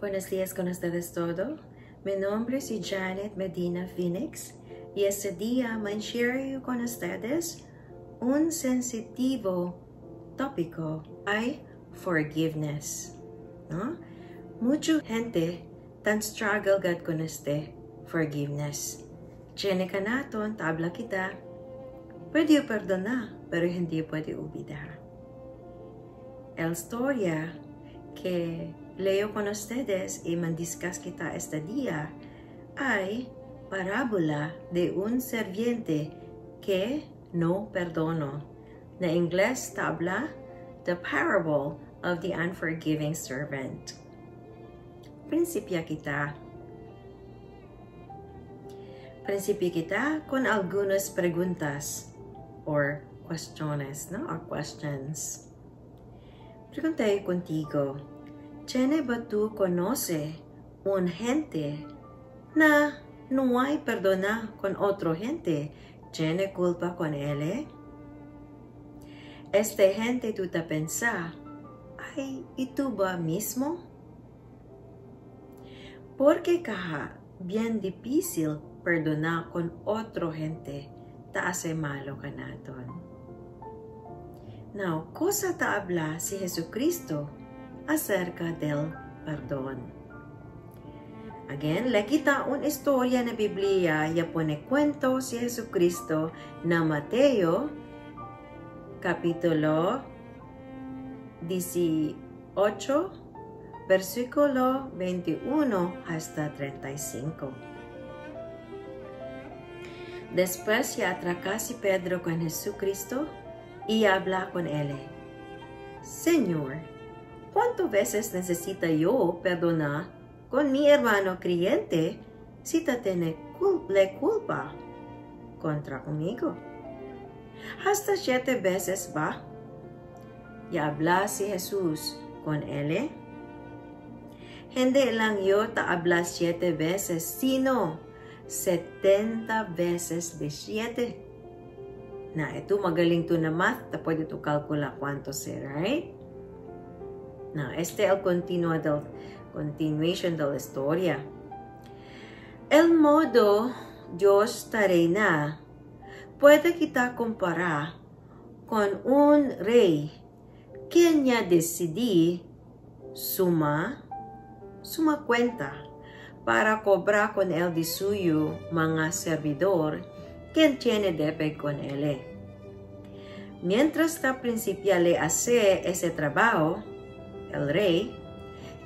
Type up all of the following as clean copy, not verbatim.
Buenos días con ustedes todo. Mi nombre es Janet Medina Phoenix y este día me share con ustedes un sensitivo tópico ay forgiveness. ¿No? Mucha gente tan struggle gad con este forgiveness. Tiene ka naton, tabla kita. Pwede perdona, pero hindi pwede olvidar. El historia que leo con ustedes y mandiscas kita este día ay parábola de un serviente que no perdonó. Na inglés tabla, The Parable of the Unforgiving Servant. Prinsipya kita. Prinsipya kita con algunas preguntas or cuestiones, no? Or questions. Preguntay contigo, ¿tiene ba tú conoce un gente na no hay perdona con otro gente? ¿Tiene culpa con él? Este gente tú te pensa, ay, ¿y tú ba mismo? Porque kaha bien difícil perdonar con otro gente ta hace malo ka naton. Now, cosa ta habla si Jesucristo acerca del perdón? Again, le kita un historia na Biblia ya pone cuento si Jesucristo na Mateo capítulo 18, versículo 21 hasta 35. Después ya atraca si Pedro con Jesucristo y habla con él. Señor, ¿cuántas veces necesita yo perdonar con mi hermano creyente si te tiene le culpa contra conmigo? Hasta 7 veces va. Y habla si Jesús con él. Hindi lang yo ta habla 7 veces, sino 70 veces de 7. Na, ito magaling to na math, ta pwede to kalkula cuánto ser, right? Na, este el continua del, continuation de la historia. El modo Dios ta reina puede kita comparar con un rey quien ya decidí suma cuenta para cobrar con él de suyo mga servidor quien tiene debe con él. Mientras ta principia le hace ese trabajo, el rey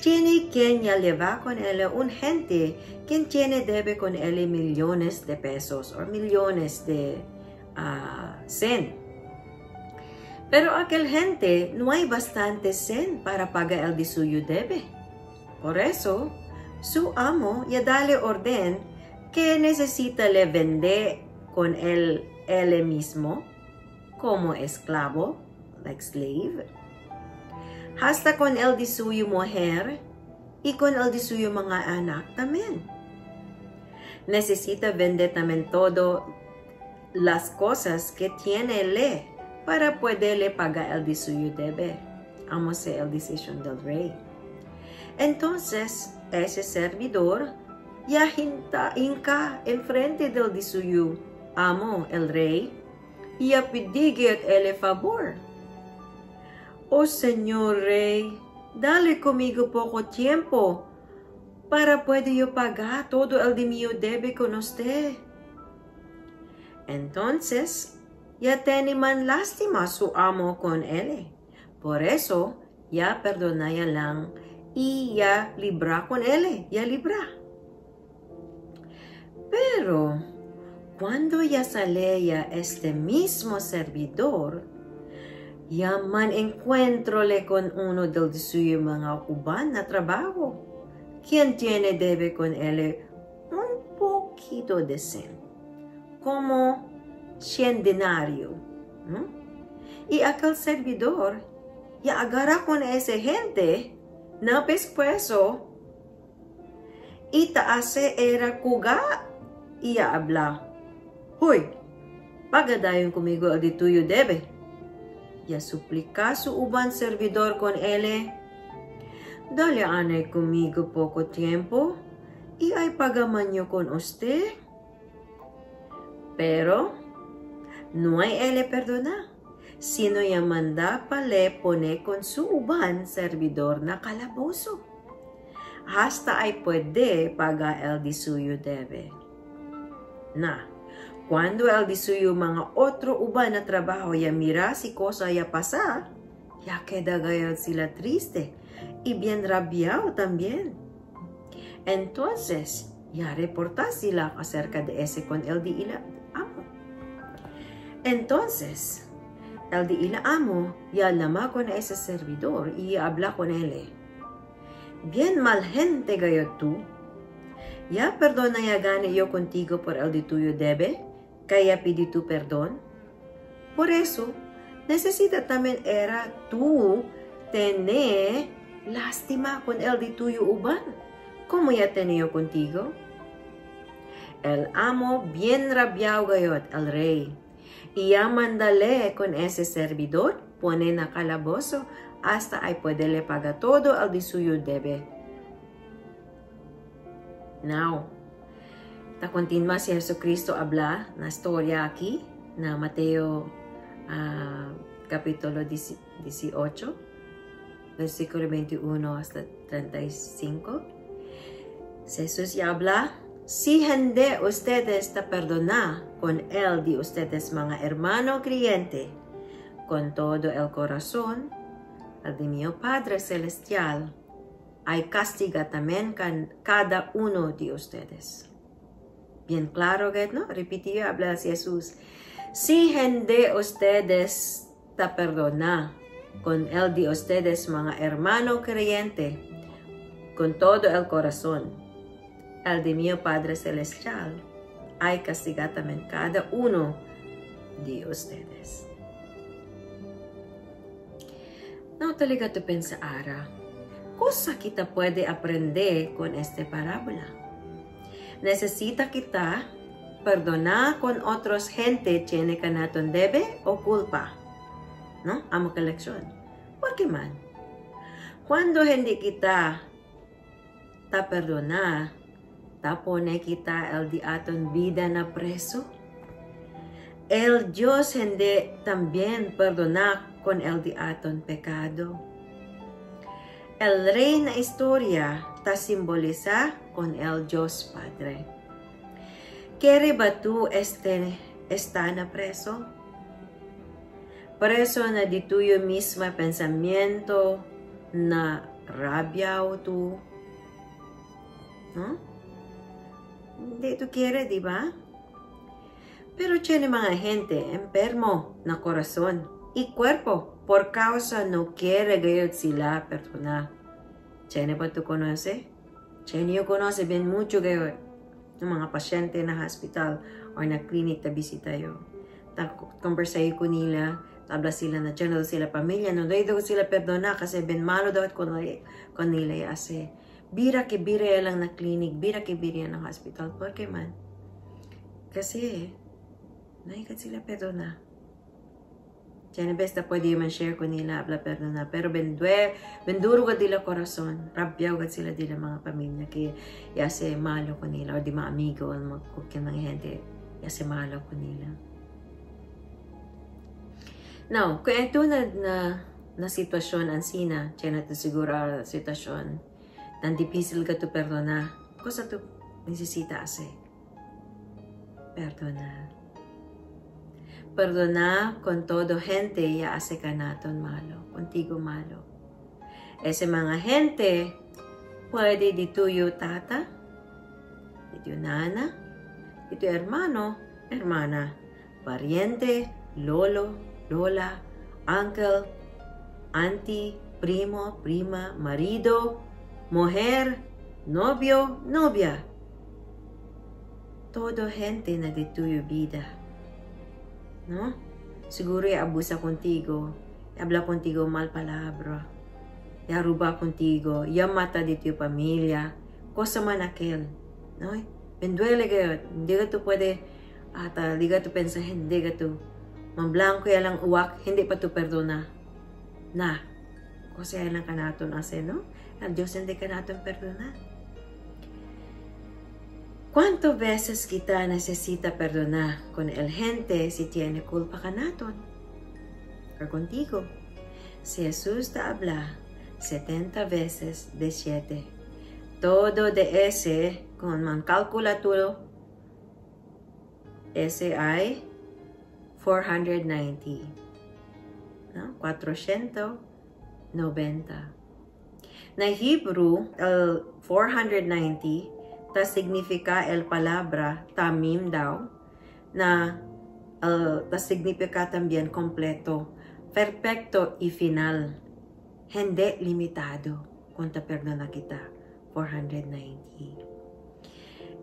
tiene quien ya lleva con él un gente quien tiene debe con él millones de pesos o millones de sen. Pero aquel gente no hay bastante sen para pagar el de suyo debe. Por eso, su amo ya dale orden que necesita le vender con él, él mismo como esclavo, like slave, hasta con el de suyo mujer y con el de suyo mga anak también. Necesita vender también todo las cosas que tiene le para poderle pagar el de suyo debe. Amo sea el decisión del rey. Entonces, ese servidor ya hinca enfrente del de suyo amo, el rey, y ya pidigue el favor. Oh señor rey, dale conmigo poco tiempo para pueda yo pagar todo el de mío debe con usted. Entonces, ya tiene man lástima su amo con él. Por eso, ya perdona ya lang y ya libra con él, ya libra. Pero, cuando ya sale ya este mismo servidor, ya man encuentrole con uno del suyo mga uban na trabajo, quien tiene debe con él un poquito de sen, como 100 denario, ¿no? Y aquel servidor ya agarra con ese gente na pescuezo y ta hace era cuga Y ya habla, Huy, pagadayon conmigo el de tuyo debe. Ya suplica su uban servidor con ele, Dale anay conmigo poco tiempo, y ay pagaman yo con usted. Pero, no hay ele perdona, sino ya manda pale pone con su uban servidor na calabozo. Hasta ay puede paga el di suyo debe. Na, cuando el di suyo mga otro uban na trabajo ya mira si cosa ya pasa, ya queda gayod sila triste y bien rabiao también. Entonces, ya reporta sila acerca de ese con el di ila amo. Entonces, el di ila amo ya lama con ese servidor y habla con él. Bien mal gente gayod tú. Ya perdona ya gani yo contigo por el di tuyo debe, kaya pidi tu perdón. Por eso, necesita también era tú tener lástima con el di tuyo uban, como ya tenido contigo. El amo bien rabiao gayod, el rey, y ya mandale con ese servidor, pone na calabozo, hasta ay puede le paga todo el di suyo debe. Now, ta continua si Jesucristo habla na storia aquí, na Mateo capítulo 18, versículo 21 hasta 35. Jesús ya habla, si hende ustedes ta perdona con él di ustedes mga hermano creyente, con todo el corazón, el de mi Padre Celestial, ay castiga también cada uno de ustedes. Bien claro, ¿no? Repitió, habla Jesús. Si hende ustedes ta perdona con el de ustedes mga hermano creyente, con todo el corazón, el de mi Padre Celestial, ay castiga también cada uno de ustedes. No talaga tu pensa ara, cosa kita puede aprender con esta parábola? Necesita kita perdonar con otros gente tiene kanaton debe o culpa. No? Amo ka leksyon. Por qué man? Cuando hindi kita ta perdona, ta pone kita el di aton vida na preso. El Dios hindi también perdona con el di aton pecado. El rey na historia ta simboliza con el Dios Padre. Kere ba tu está na preso? Preso na di tuyo misma pensamiento na rabia o tu. No? Hindi tu quiere, di ba? Pero tiene mga gente enfermo na corazón y cuerpo por causa no quiere gayod sila perdona. Tiene ba tu conoce? Tiene yo conoce bien mucho gayod ng mga pasyente na hospital or na clinic na bisita yo. Ta conversay ko nila, tabla sila na tiyan daw sila pamilya, no daw sila perdona kasi ben malo daw kon nila ase. Bira ke bira lang na clinic, bira ke bira ng hospital. Por qué man? Kasi naikat sila perdona. Tiyan besta pwede man share ko nila habla perdona. Pero benduro ka dila corazon. Rabyaw ka sila dila mga pamilya. Kaya yase malo ko nila. O di mga amigo o mga gente. Yase malo ko nila. Now, kung ito na sitwasyon ansina, tiyan natin siguro sitwasyon, tan difícil ka to perdona. Cosa tu necesita hacer? Perdona. Perdona con todo gente ya hace kanaton malo, contigo malo. Ese mga gente puede di tuyo tata, di tuyo nana, di tuyo hermano, hermana, pariente, lolo, lola, uncle, auntie, primo, prima, marido, mujer, novio, novia. Todo gente na di tuyo vida. No? Siguro abusa contigo, habla contigo mal palabra, aruba contigo, ya mata de tu familia, cosa man aquel, no? Benduele kayo. Hindi ka to pwede, ata, di ka to pensa, hindi ka to. Mamblanko ya lang uwak, hindi pa to perdona. Na, kasi lang ka naton ase, no? Ang Diyos hindi ka naton perdona. ¿Cuánto veces kita necesita perdonar con el gente si tiene culpa ka naton? Or contigo? Si Jesus te habla 70 veces de 7. Todo de ese, con man calcula todo, ese ay 490. No? 490. Na Hebrew, el 490, ta significa el palabra tamim daw, na ta significa también completo, perfecto y final. Hindi limitado kung ta perdona kita. 490.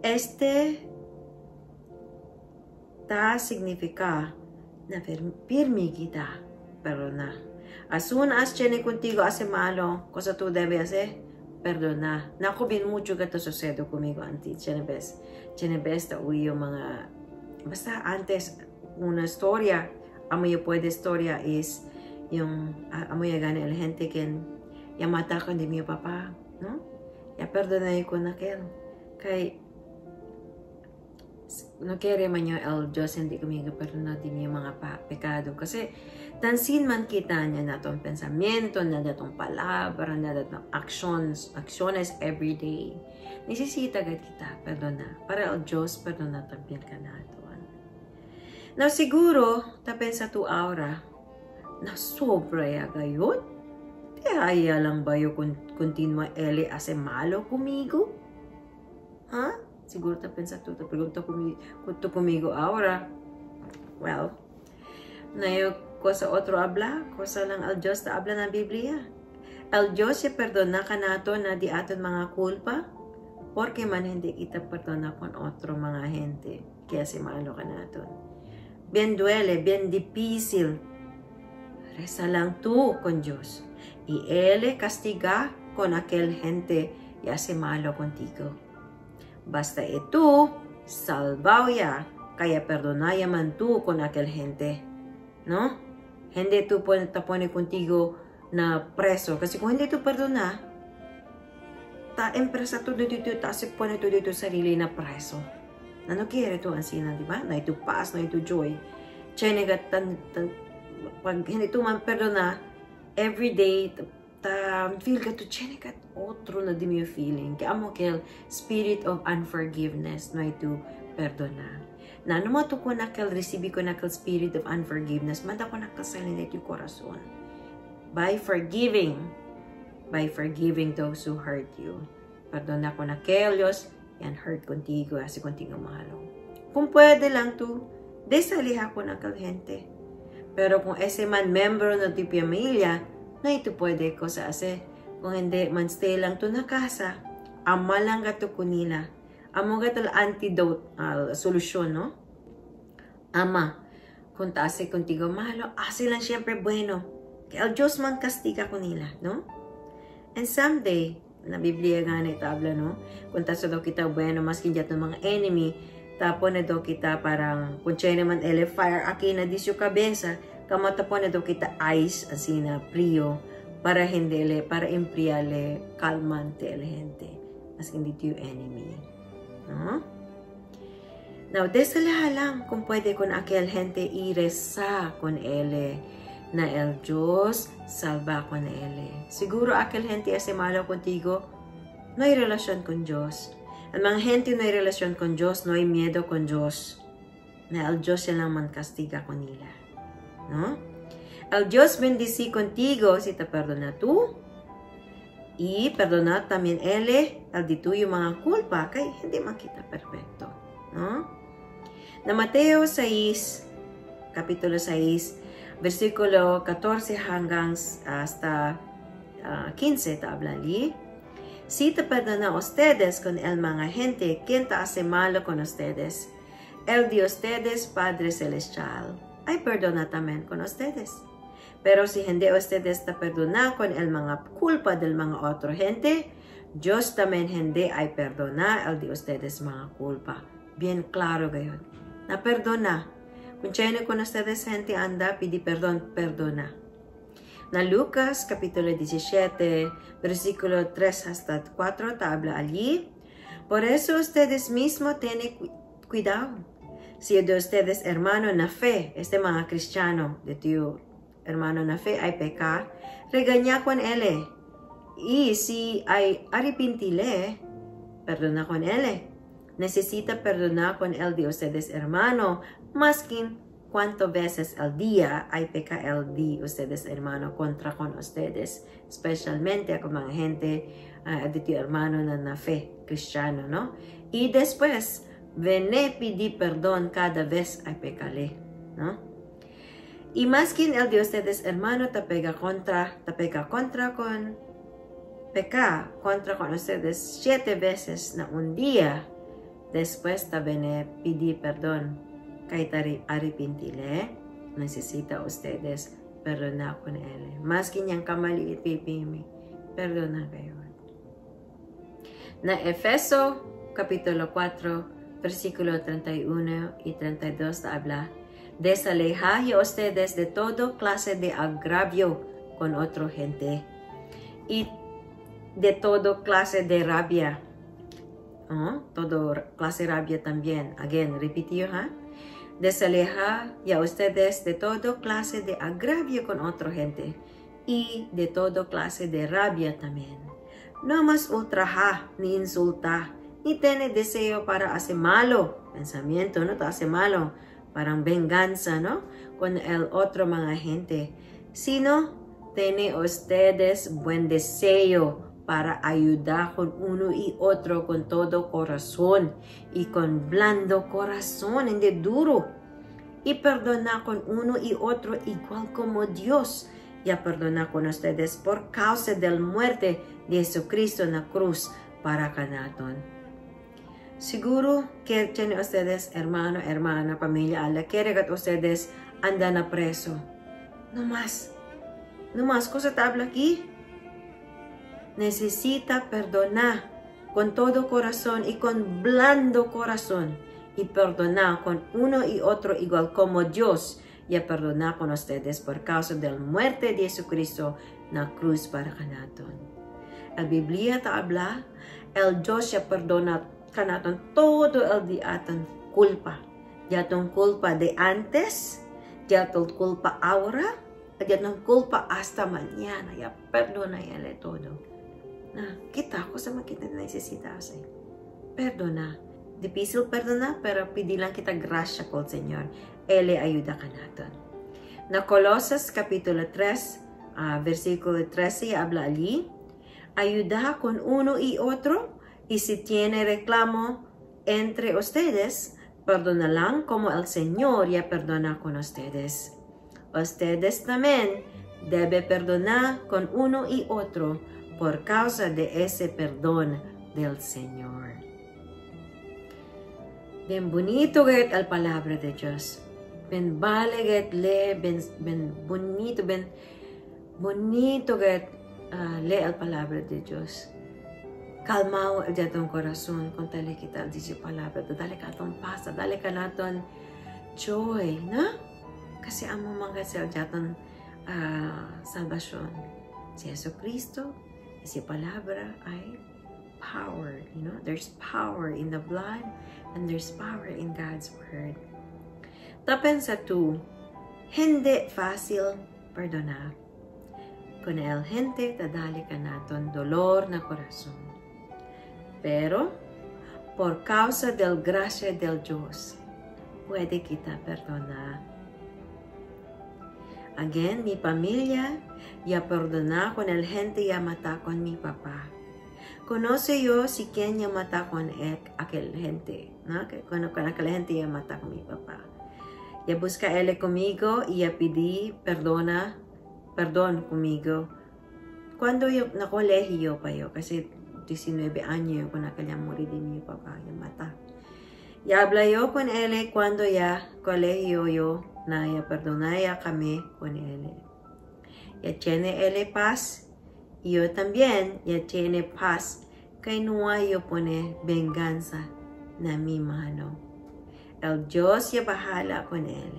Este ta significa na pirmi kita perdona. As soon as tiene contigo hace malo, cosa tú debe hacer, perdona. Naku, bin mucho que to sucedo conmigo antes. Tiene vez ta uy yung mga, basta antes, una historia, amo yo puede historia is, yung amo ya gana el gente quien ya mata con de mi papá, no? Ya perdona yo con aquel. Kay, no quiere man yo el Diyos hindi kami perdona di mi mga pekado. Kasi, tansin man kita niya na itong pensamiento, na itong palabra, na itong actions, acciones every day. Necesita agad kita, perdona. Para el Diyos, perdona también ka naton. Now, siguro, tapen sa tu aura, na sobra ya gayon. Kaya lang ba yung continua ele hace malo conmigo? Ha? Siguro ta pensa tu, ta pregunta tu conmigo ahora. Well, na yo cosa otro habla, cosa lang al Diyos ta habla na Biblia. El Diyos se perdona ka nato na di aton mga kulpa, porque man hindi kita perdona con otro mga gente kaya si malo ka naton. Bien duele, bien difícil. Reza lang tú con Dios. Y Él castiga con aquel gente y hace malo contigo. Basta ito, salvaw ya, kaya perdonaya man tú con aquel gente. No? Hindi tú tapone contigo na preso. Kasi kung hindi tú perdona, ta empresa tú dito, ta se pone tú dito sarili na preso. Na no quiere tú ansina, di ba? Na ito paz, na ito joy. Tiene ka tan, pag hindi tú man perdona, every day, ta feel ka to, tiene ka otro na di mo feeling. Kaya amo kel spirit of unforgiveness no ito perdona. Na ano mo to ko na kel recibi ko na kel spirit of unforgiveness, manda ko na kasalin ito yung corazon. By forgiving those who hurt you. Perdona ko na kelios, yan hurt contigo, asi contigo malo. Kung pwede lang to, desaliha ko na kel gente. Pero kung ese man membro ng ti pamilya, na ito pwede ko sa ase. Kung hindi man stay lang to na casa, ama lang gato kunila. Amo gato antidote, solusyon, no? Ama, kung taase contigo malo, ase lang siyempre bueno. Kaya el Diyos man kastiga kunila, no? And someday, na Biblia nga na itabla, no? Kung taso daw kita bueno, maski dyan ng mga enemy, tapo na daw kita parang, kung siya naman ele fire, aki na disyo kabesa, kamata po na daw kita ice, asina, prio, para hindi ele, para impriale, calmante ele gente. Mas hindi to yung enemy. No? Now, desalaha lang kung pwede con aquel gente iresa con ele, na el Diyos salva con ele. Siguro aquel gente hace malo contigo, no hay relasyon con Diyos. Ang mga gente no hay relasyon con Diyos, no hay miedo con Diyos. Na el Diyos siya lang man kastiga con nila. No? El Diyos bendici contigo si te perdona tú. Y perdona también ele, el di tuyo mga culpa, kay hindi man kita perfecto. No? Na Mateo 6, Kapitulo 6, versikulo 14 hanggang hasta 15, ta habla li. Si te perdona ustedes con el mga gente, quien te hace malo con ustedes? El de ustedes, Padre Celestial, ay perdona también con ustedes. Pero si hindi ustedes te perdona con el mga culpa del mga otro gente, Diyos también hindi ay perdona el de ustedes mga culpa. Bien claro gayon. Na perdona. Kung tiene con ustedes gente anda, pidi perdón, perdona. Na Lucas capítulo 17, versículo 3 hasta 4, tabla allí. Por eso ustedes mismos tienen cuidado. Si de ustedes hermano na fe, este mga cristiano, de tu hermano na fe ay peca, regaña con él. Y si ay arrepintile, perdona con él. Necesita perdonar con él de ustedes hermano, más que cuánto veces al día ay peca el de ustedes hermano contra con ustedes, especialmente con mga gente de tu hermano na fe cristiano, no? Y después, vene pidi perdón cada vez ay pecale, no? Y más que el de ustedes hermano ta pega contra con peca contra con ustedes 7 veces na un día, después ta vene pidi perdón kay tari arrepintile, necesita ustedes perdonar con él. Más que niyang kamali pipimi, perdona kayo. Na Efeso capítulo 4, versículo 31 y 32 habla, desaleja ustedes de todo clase de agravio con otro gente y de todo clase de rabia. Todo clase de rabia también. Again, repitió, ha? Desaleja ya ustedes de todo clase de agravio con otro gente y de todo clase de rabia también. No más ultraja, ni insulta, ni tiene deseo para hacer malo. Pensamiento, no te hace malo, para venganza, ¿no? Con el otro mga gente. Sino, tiene ustedes buen deseo para ayudar con uno y otro con todo corazón y con blando corazón, hindi duro. Y perdona con uno y otro igual como Dios ya perdona con ustedes por causa de la muerte de Jesucristo en la cruz para kanaton. Siguro que tiene ustedes, hermano, hermana, familia, ala, quiere que ustedes andan na preso. No más. No más, cosa te habla aquí. Necesita perdonar con todo corazón y con blando corazón. Y perdonar con uno y otro igual como Dios ya perdona con ustedes por causa de la muerte de Jesucristo na cruz para kanaton. El Biblia te habla, el Dios ya perdona kanaton todo el día aton culpa. Ya ton culpa de antes, ya ton culpa ahora, ya ton culpa hasta mañana. Ya perdona ya le todo. Na, kita ko sa makita necesita hacer. Perdona. Difícil perdona, pero pidi lang kita grasya ko, Señor. Él ayuda ka naton. Na Colosas capítulo 3, versículo 13, habla allí. Ayuda con uno y otro, y si tiene reclamo entre ustedes, perdónalan como el Señor ya perdona con ustedes. Ustedes también deben perdonar con uno y otro por causa de ese perdón del Señor. Bien bonito get al palabra de Dios. Ben vale get le, ben bonito, ben bonito get le al palabra de Dios. Calmao el de corazón con tale kita dice palabra. Dale katon pasa, dale kanaton joy, no? Kasi amo mga sa jaton salvación. Si Jesucristo, si palabra ay power, you know? There's power in the blood and there's power in God's word. Tapen sa 2, hindi fácil perdonar. Con el gente tadali ka naton dolor na corazón. Pero, por causa del gracia del Dios, puede kita perdonar. Again, mi familia ya perdona con el gente ya mata con mi papá. Conoce yo si quien ya mata con aquel gente, ¿no? Con aquel gente ya mata con mi papá. Ya busca él conmigo y ya pedí perdón conmigo. Cuando yo na colegio pa yo, kasi 19 años con aquella morir de mi papá, ya mata. Ya habla yo con él cuando ya colegio yo, na ya perdona ya kami con él. Ya tiene él paz. Y yo también ya tiene paz Kay no yo pone venganza na mi mano. El Diyos ya bahala con él.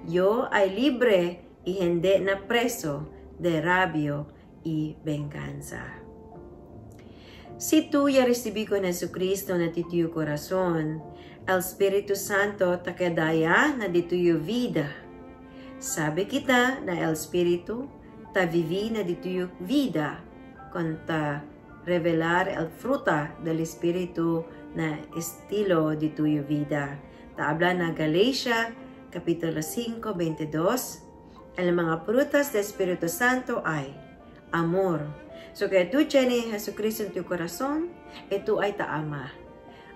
Yo ay libre y hindi na preso de rabio y venganza. Si tú ya recibí con Jesucristo na tuyo corazón, el Espíritu Santo takadaya na di tuyo vida. Sabi kita na el Espíritu ta vivi na di tuyo vida con ta revelar el fruta del Espíritu na estilo de tuyo vida. Ta habla na Galatia, Kapitulo 5, 22. El mga prutas del Espíritu Santo ay amor. So kaya tu tiene Jesucristo en tu corazón, ito ay taama.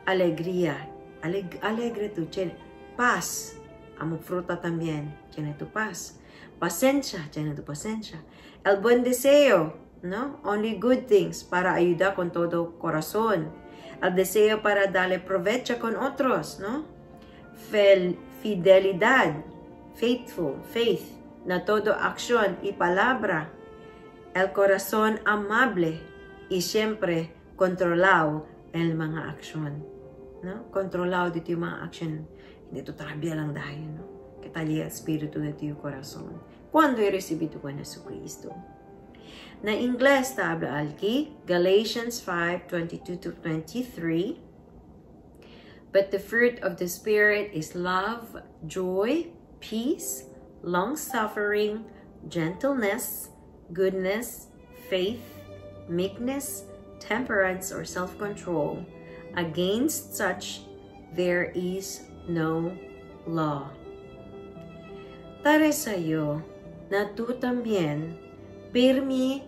Alegría. Alegre tu tiene. Paz. Amo fruta también. Tiene tu paz. Pasensya. Tiene tu pasensya. El buen deseo. No? Only good things para ayudar con todo corazón. El deseo para darle provecho con otros, no? Fidelidad, faithful, faith, na todo acción y palabra. El corazón amable y siempre controlado el mga aksyon. No? Controlado dito yung mga action. Hindi ito trabia lang dahil, no? Katali espiritu dito yung corazón. Cuando yo recibí tu con Jesucristo. Na Ingles ta habla alki, Galatians 5:22 to 23. But the fruit of the Spirit is love, joy, peace, long-suffering, gentleness, goodness, faith, meekness, temperance, or self-control. Against such there is no law. Tare sa'yo na tú también pirmi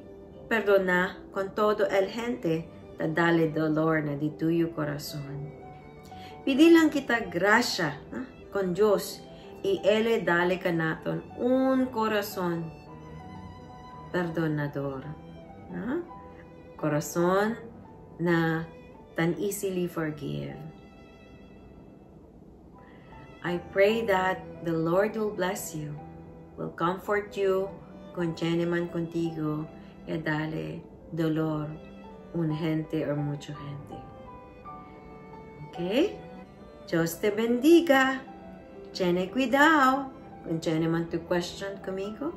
perdona con todo el gente ta dale dolor na di tuyo corazón. Pidi lang kita grasya, ha, con Diyos y ele dale kanaton un corazón perdonador. Ha? Corazón na tan easily forgive. I pray that the Lord will bless you, will comfort you, kung tiene man contigo, y dale dolor un gente or mucho gente. Okay? Dios te bendiga. Tiene cuidado. Kung tiene man tu question conmigo,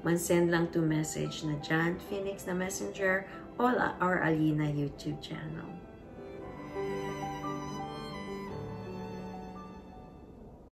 man send lang tu message na John Phoenix na Messenger or Alina YouTube channel.